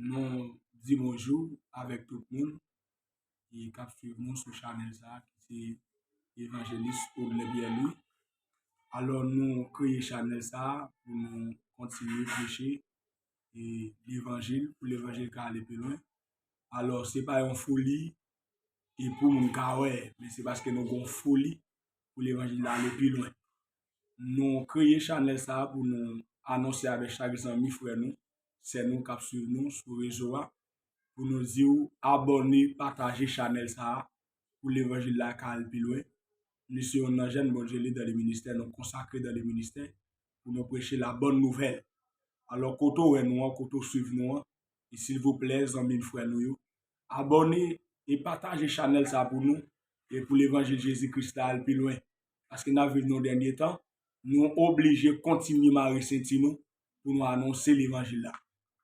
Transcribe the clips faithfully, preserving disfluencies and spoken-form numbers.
Nou di bonjou avèk tout moun ki k ap swiv nou sou chanèl sa a, ki se Evanjelis Odlin Pierre Louis. Alò, nou kreye chanèl sa a pou nou kontinye preche e levanjil, pou levanjil ka ale pi lwen. Alò, se pa yon foli e pou moun ka wè, men se paske nou gen yon foli pou levanjil la ale pi lwen. Nou kreye chanèl sa a pou nou anonse avèk chak zanmi, frè nou, sè nou k ap swiv nou sou rezo a, pou nou di w abòne, pataje chanèl sa a pou levanjil la ka al pi lwen. Nou se youn nan jèn Bondye li dan le ministè, nou konsakre dan le ministè pou nou preche la bòn nouvèl. Alò, kote w wè nou an, kote w swiv nou an, e silvouplè, zanmi n, frè nou yo, abòne e pataje chanèl sa a pou nou e pou levanjil Jezi Kris la al pi lwen. Paske n ap viv nan dènye tan, nou oblije kontinye mare senti nou pou nou anonse levanjil la.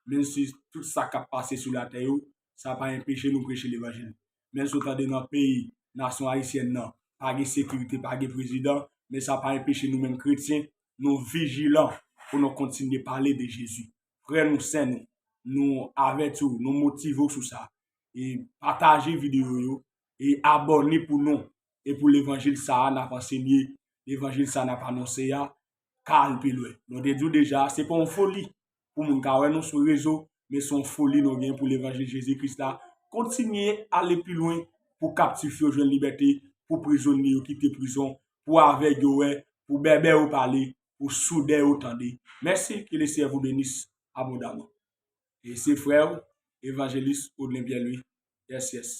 Menm si tout sa k ap pase sou latè yo, sa pa enpeche nou preche levanjil. Menm si w tande nan peyi, nasyon ayisyèn nan, pa gen sekirite, pa gen prezidan, men sa pa enpeche nou menm kretyen, nou vijilan pou nou kontinye pale de Jezi. Frè nou, sè nou, nou avèti w, nou motive w sou sa. E pataje videyo yo, e abòne pou nou, e pou levanjil sa a n ap ansenye, levanjil sa a n ap anonse a, ka al pi lwen. Nou te di w deja, se pa yon foli pou moun ka wè nou sou rezo, men se yon foli nou gen pou levanjil Jezi Kris la kontinye ale pi lwen, pou kaptif yo jwenn libète, pou prizonye yo kite prizon, pou avèg yo wè, pou bèbè yo pale, pou soudè yo tande. Mèsi, que le Seigneur vous bénisse abondamment. E se frè w, Evanjelis Odlin Pierre Louis. Yes, yes.